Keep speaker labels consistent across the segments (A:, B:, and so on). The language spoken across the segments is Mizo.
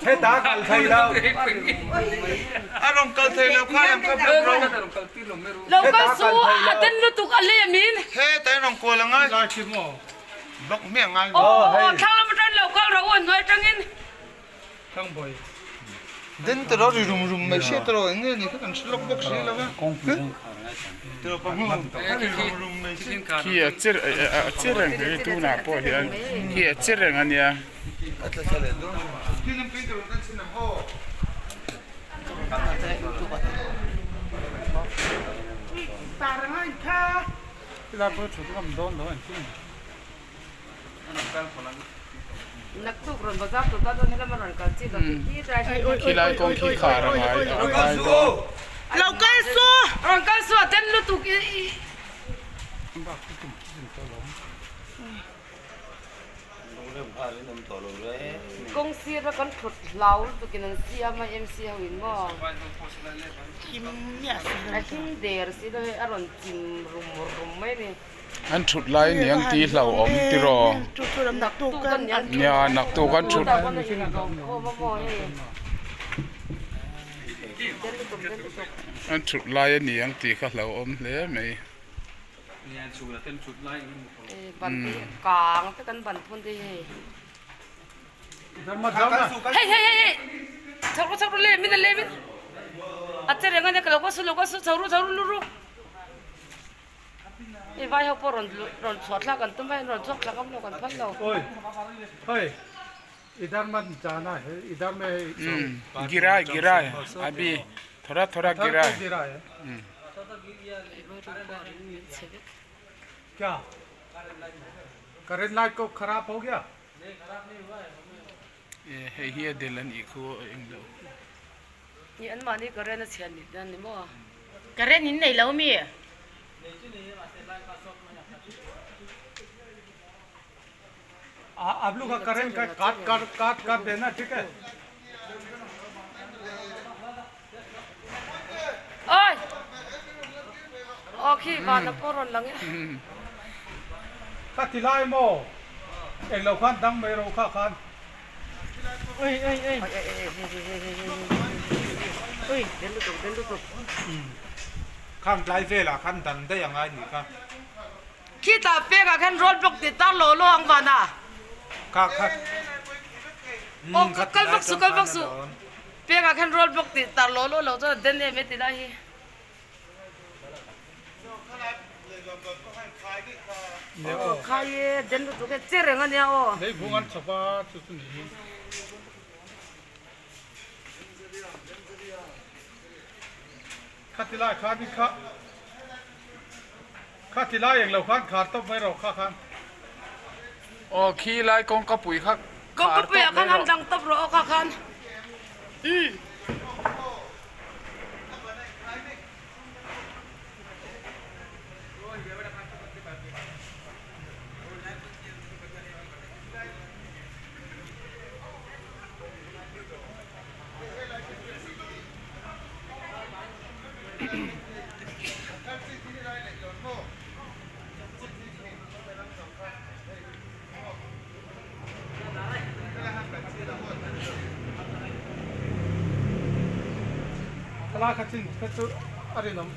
A: Heta kal thei lo. A rawn kal thei lo kha lam kha bawk ro.
B: Lo kal su a den lutuk a lem in.
A: Heta in rawn kual angai. Block hmiah ngai.
B: Aw thlang lam atangin lo kal rawh u a hnuai atangin.
A: Den te ro ri rum rum mai hriat ro eng nge ni kha kan hre lawk bawk si lo va.
C: Khi a che a che reng hi tunah pawh hian khi a che reng a nia. Khilai kawng khi khar a ngai a ngai dawn.
B: Lo kal su! Rawn kal su a den lutuk i. Kawng sir a kan thut hlau lutuk in an siam a MC ho in maw. A him der si lo hei a rawn chim rum rum mai a ni.
C: An thut lai niang tih hlauhawm tiraw? Nia naktuk an thut. An thut lai a niang tih kha hlauhawm hle mai.
B: Hei vai ho pawh rawn rawn chhuah thlak an tum a rawn chhuak thlak awm lo kan phal lo.
C: Girai girai abhi thora thora girai. Hei hi a del a nih khu a eng lo.
B: Ni an mahni current a chhiat ni tan ni maw?
D: Current in nei lo mi?
B: Oi! Aw khi van a pawh rawn lang e.
E: Ka ti lai maw? Englo khan dang mai ro kha khan.
D: Oi oi oi. Oi.
B: Den lutuk den lutuk.
A: Khang tlai velah khan dan daih a ngai nih kha.
B: Khitah pekah khan road block ti tar lo lo ang van a.
A: Kha kha.
B: Aw kal vak suh kal vak suh. Pekah khan road block ti tar lo lo lo chuan a den em e ti lai hi. Aw khai e den lutuk e che reng a nia aw.
E: Leivung an chawp a chu chu ni hi. Kha ti lai khan i kha kha ti lai eng lo khan khar tawp mai rawh kha khan.
C: Aw khi lai kawngka pui kha khar
B: Kawngka
C: tawp
B: pui ah
C: mai
B: khan han
C: rawh.
B: dang tawp rawh aw kha khan umm.
E: Thlalak kha chin kha chu a rinawm.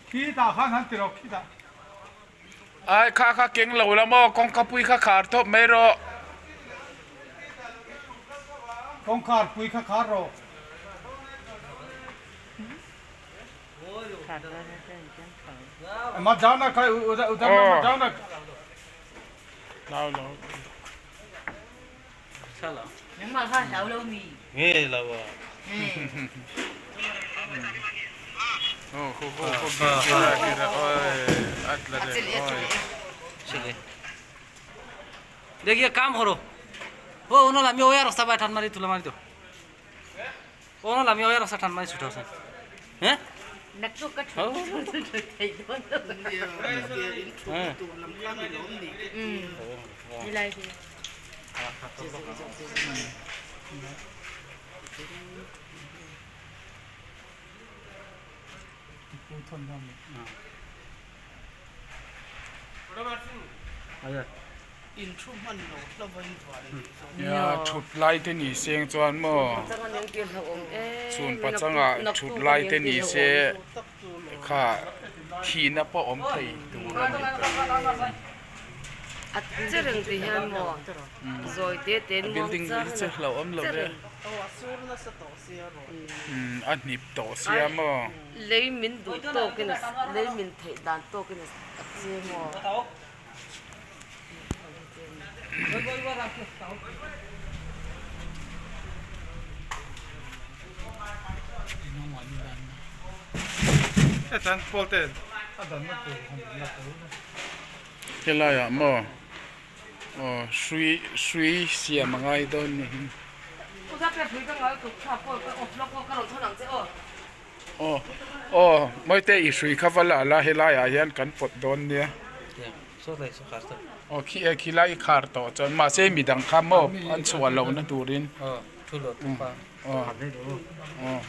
E: Khi tah khan han ti rawh khi tah.
C: Ai kha kha keng lo la maw kawngka pui kha khar tawp mai rawh.
E: Kawngkhar pui kha khar rawh. Mat zau na khai udar na mat zau na.
C: Lau lo.
D: Nangmah kha hlau lo mi.
A: Nge lo a.
C: Oh khu khu khu gira gira oi atla de oi.
F: चलिए देखिए काम करो ओ उन्होंने लामी ओ यार रास्ता बाय ठान मारी तुला मारी दो ओ ना लामी ओ यार रास्ता ठान मारी छुटा हैं
C: Nia thut lai te ni seng chuan maw chhun pachangah thut lai te ni se kha thihna pawh awm thei tur a ni
B: A che reng ti hian maw zawi te te
C: a building hi chu hlauhawm lo ve a hnip tawh sia maw.
B: Lei min duh tawkin lei min theih dan tawkin a che maw.
C: Helai ah maw aw hrui hrui siam a ngai dawn ni hi. Aw aw mawite i hrui kha va la la helai ah hian kan pawt dawn nia. Aw khi e khi lai i khar tawh chuan mahse midang kha maw an chhuah lohna turin aw aw.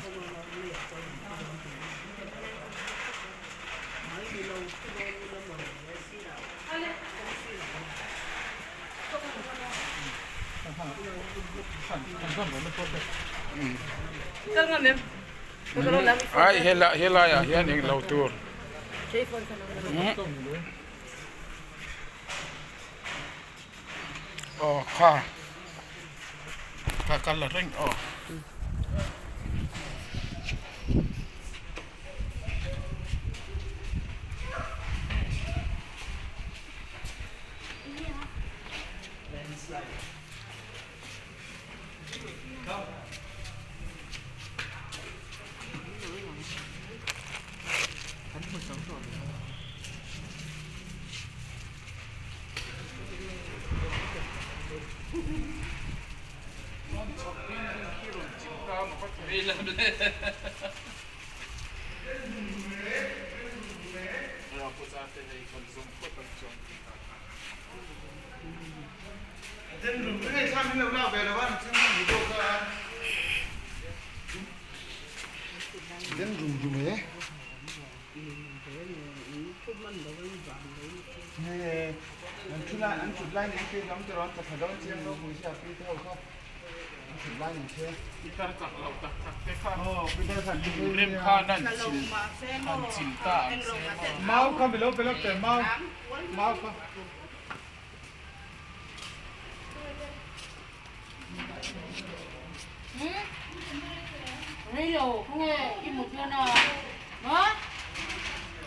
C: Ai helai helai ah hian englo tur. Aw kha ka kal la reng aw.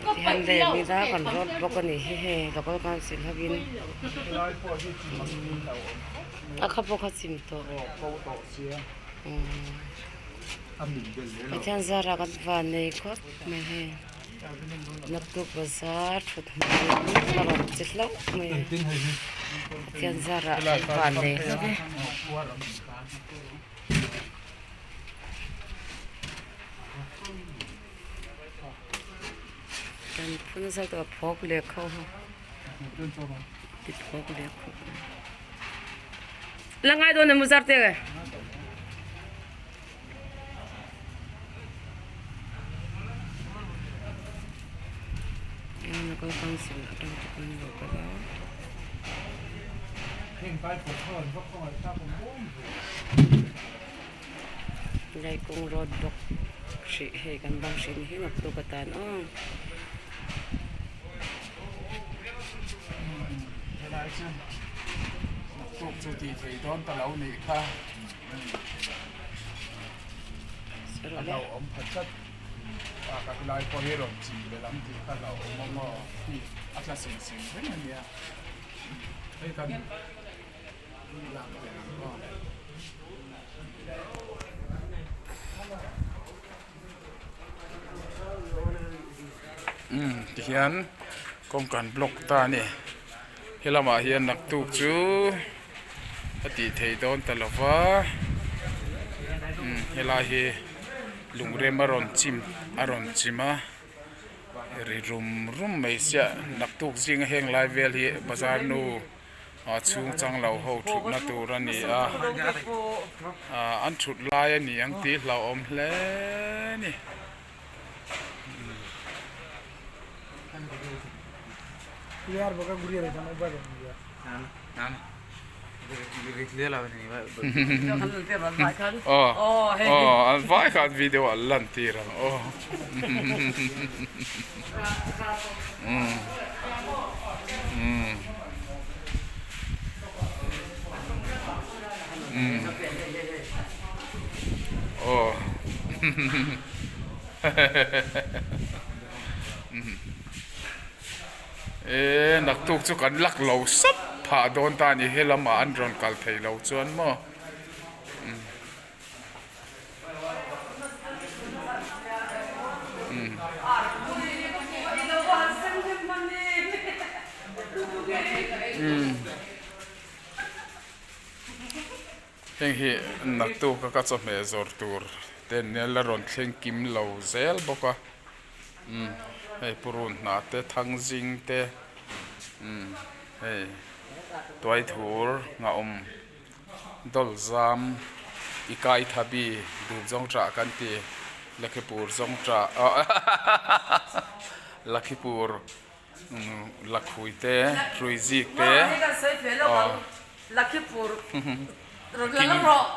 B: Tihian leh nila kan rawt bawk a ni hi hei local council hovin a kha pawh kha chim tawh Pathian zarah kan van nei khawp mai hei naktuk bazar thut hmun a rawn che hlauh mai a Pathian zarah kan van nei hlauh e. Kan phun nasa tawh a phawk leh kho ho ti phawk leh kho la ngai dawn em zar te local council atang te pawn lo kal a. Laikung road bawk hrih hei kan bang hrih ni hi naktuk atan aw.
C: Helai chu naktuk chu tih theih dawn ta lo nih kha a hlauhawm pha tlat a ka helai pawh hi rawn chim belh ang tih kha hlauhawm awm aw hi a tla seng seng reng a nia hei kan lak belh ang aw. Umm tihian kawng kan block ta a ni helamah hian naktuk chu a tih theih dawn ta lo va umm helai hi. Lungrem a rawn chim a rawn chim a ri rum rum mai sia naktuk zinga heng lai vel hi bazar nu ah chhung chang lo ho thutna tur a ni a ah an thut lai a ni ang tih hlauhawm hle a ni. Aw aw an vai khan video an lan tir ang aw umm umm umm aw E naktuk chu kan lak lo sap phah dawn ta a ni he lamah an rawn kal thei lo chuan maw umm umm heng hi naktuk a ka chawhmeh zawrh tur te nia la rawn thleng kim lo zel bawk a. Umm hei purun hnah te thangzing te umm hei tuaithur ngahawm dawlzam i kai thabi dup zawng tah kan ti lakhipur zawng tah lakhipur umm lakhui te hruizik te aw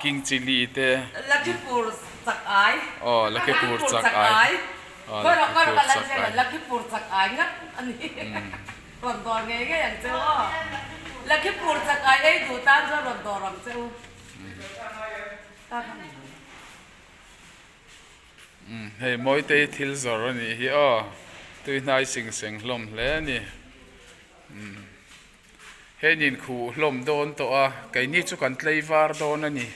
C: king chilli te aw lakhipur chak ai aw lakhipur chak ai Umm hei Mawitei thil zawrh a nih hi aw tuihnai sing seng hlawm hle a ni umm hei nin khuh hlawm dawn tawh a keini chu kan tlei var dawn a ni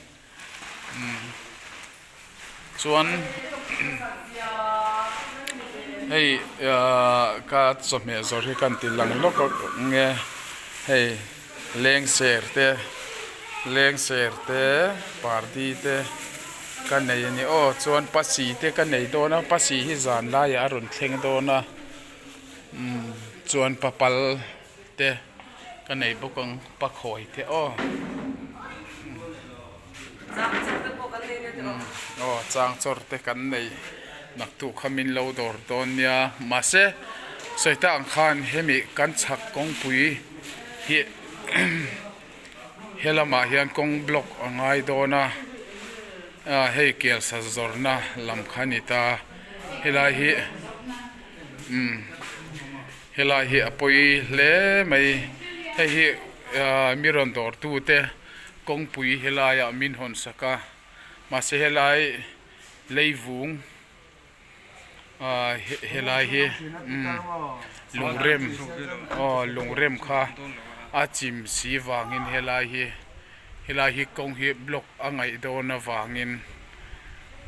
C: umm chuan hei ahh ka chawhmeh zawrh hi ka han ti lang lawk a nge hei lengser te lengser te party te. Ka nei a ni aw chuan pasi te ka nei dawn a pasi hi zan laiah a rawn thleng dawn a umm chuan papal te ka nei bawk ang pakhawi te aw umm aw changchawr te kan nei naktuk kha min lo dawr dawn nia mahse sawi tak ang khan hemi kan chhak kawngpui hi. He lamah hian kawng block a ngai dawn a ah hei kelsa zawrhna lam kha a ni ta helai hi umm helai hi a pawi hle mai hei hi ah mi rawn dawr tu te kawngpui helaiah min hawn sak a mahse helai leivung. Ahh helai hi umm lungrem aw lungrem kha a chim si vangin helai hi helai hi kawng hi block a ngaih dawn avangin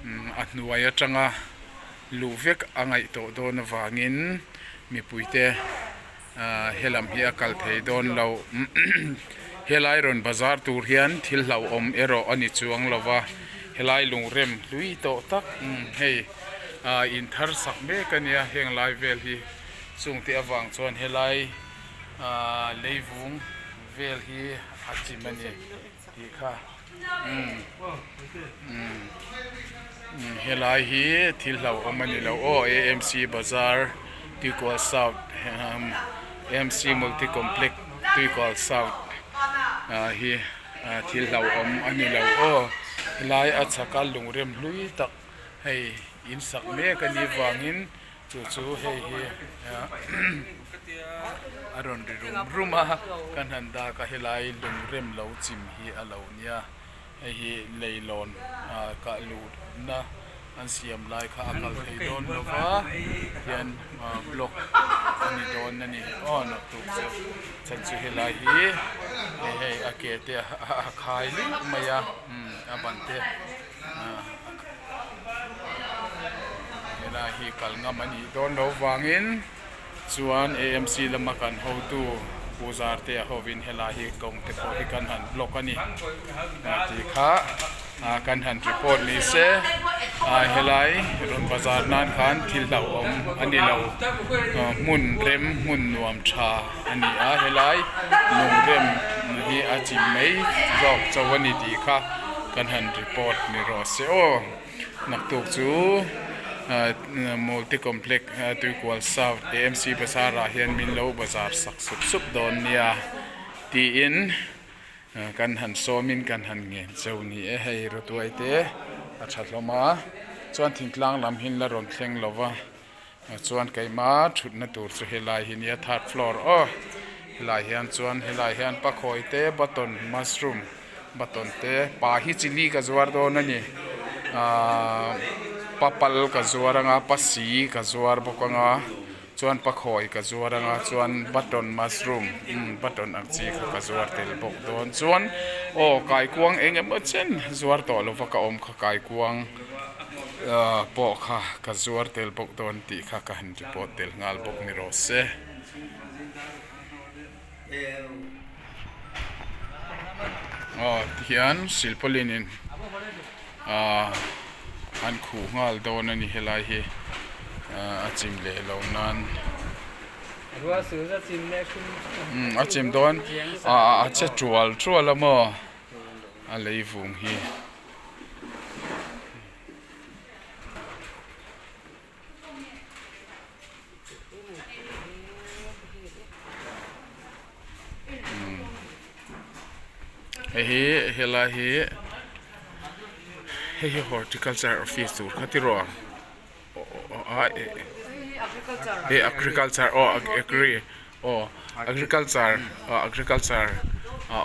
C: umm a hnuai atanga luh vek a ngaih tawh dawn avangin mipuite ahh helam hi a kal thei dawn lo helai rawn bazar tur hian thil hlauhawm erawh a ni chuang lo va helai lungrem hlui tawh tak hei ah in thar sak mek a nia heng lai vel hi chungte avang chuan helai ah leivung vel hi a chim a ni tih kha umm umm helai hi thil hlauhawm a ni lo aw A M C bazar Tuikual south A M C multi complex Tuikual south ah hi thil hlauhawm a ni lo aw helai a chhaka lungrem hlui tak hei in sak mek a nih vangin Chu chu hei hi a rawn ri rum rum a, kan han dak a helai lungrem lo chim hi a lo nia, hei hi leilawn kah luhna an siam lai kha a kal thei dawn lo va, hian block a ni dawn a ni aw naktuk chu chhan chu helai hi hei hei a ke te a khai luh mai a a ban te. Helai hi kal ngam a nih dawn loh vangin chuan AMC lama kan hotu Pu Zarte a hovin helai hi kawng te pawh hi kan han block a ni tih kha. kan han report ni se helai rawn bazar nan khan thil hlauhawm a ni lo hmun rem hmun nuam tha a ni a helai lungrem hi a chim mai zawk chauh a ni tih kha kan han report ni rawh se aw naktuk chu multi complex tuikual south AMC bazar ah hian min lo bazar sak sup sup dawn nia tiin. Kan han sawmin kan han ngen cheu ni e, hei Rutuai te a tha hlawm a, chuan thingtlang lam hi la rawn thleng lo va, chuan keima thutna tur chu helai hi nia third floor aw, helai hian chuan helai hian pakhawi te button mushroom button te pa hi chilli ka zuar dawn a ni ahh papal ka zuar anga pasi ka zuar bawk anga. Chuan pakhawi ka zuar anga chuan button mushroom umm button ang chi kha ka zuar tel bawk dawn chuan aw kaikuang eng emaw chen zuar tawh lova ka awm kha kaikuang ah pawh kha ka zuar tel bawk dawn tih kha ka han report tel nghal bawk ni rawh se. Aw tihian silpaulin in ah an khuh nghal dawn a ni helai hi ah a chim leh lo nan umm a chim dawn ah a che tual tual a maw a lei vung hi. Hei hi helai hi hei hi horticulture office tur kha tiraw hei agriculture aw agri aw agriculture agriculture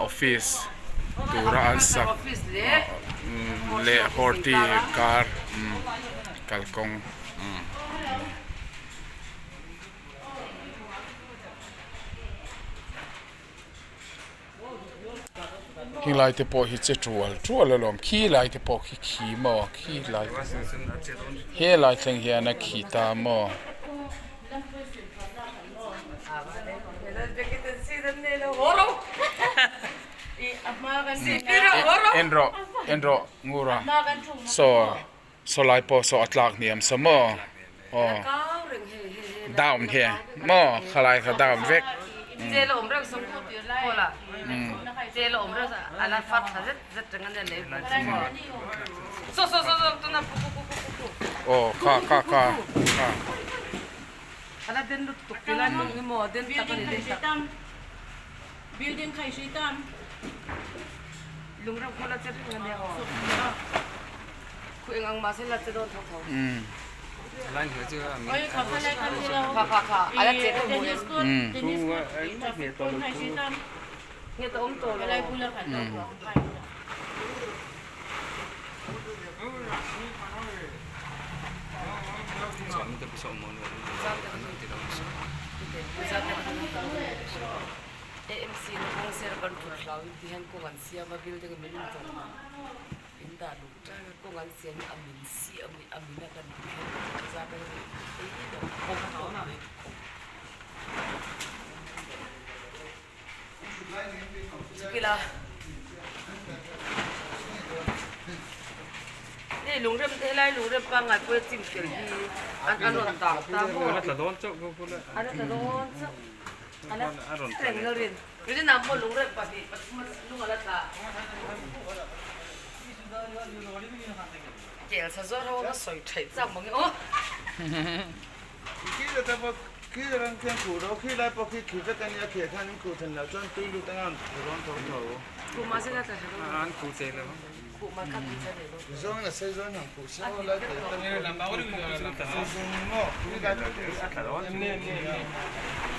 C: office tura an sak leh horti kar kalkawng. Heng lai te pawh hi che tual tual alawm khi lai te pawh khi khi maw khi lai te he lai thleng hian a khi ta maw. En rawh en rawh ngur a saw. Saw lai pawh saw a tlak hniam sa maw aw down hi maw khalai kha down vek. Aw kha kha kha kha.
B: Kawng an siam hi a min si a mi a min a kan tih hian ka zat a ni ei lo kawng tawh mai chukila hei lungrem helai lungrem pangngai pawh hi a chim fel hi an an rawn dah ta maw a la tla dawn chauh a la tla dawn chauh a la reng lo rin rin ah pawh lungrem pahnih pathum lung a la tla. Kel sa zawr ho a sawi theih chak mang e aw.
A: Khi la ta khi ran khian khuh ro khi lai pawh khi khi vek a nia kheh khan in khuh then loh chuan tui lut anga an khuh dawn tho tho.
B: Khuh mahse la tla tha dawn
E: an khuh che lo.
B: Khuh mah kha khuh che ve lo.
A: Zawng in a sei zawng in han khuh se aw lai te ta sei zawng maw khi lai pawh khi a tla dawn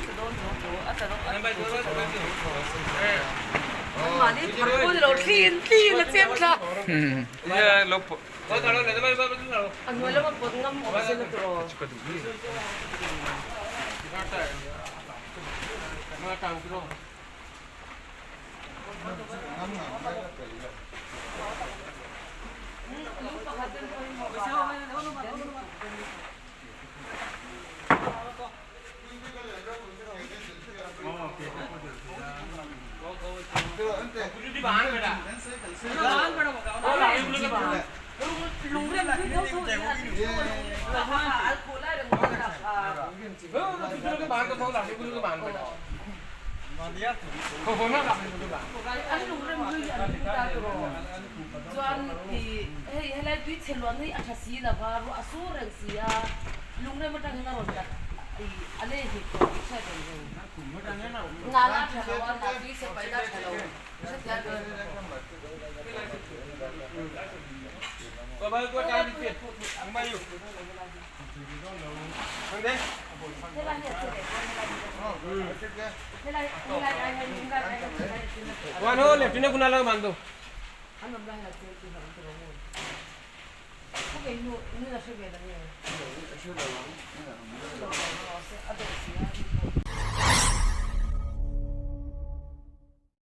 B: tla dawn tho tho a tla dawn a tla dawn tho tho Mahni phar pawh ni lo thli in thli in a chem thla. A hnuai lama pawt ngam awm se la tawh aw. Lungrem thui tho tho in an an khuh lai reng mai an lungrem hlui hi an phu ta tawh chuan i hei helai tui chhe luan hi a tha si lova ruah a sur reng si a lungrem atang hian a rawn tat i a lei hip tawh tih hriat reng reng ngal a tha lo a na tui chhe paih na tha lo hrethiam em.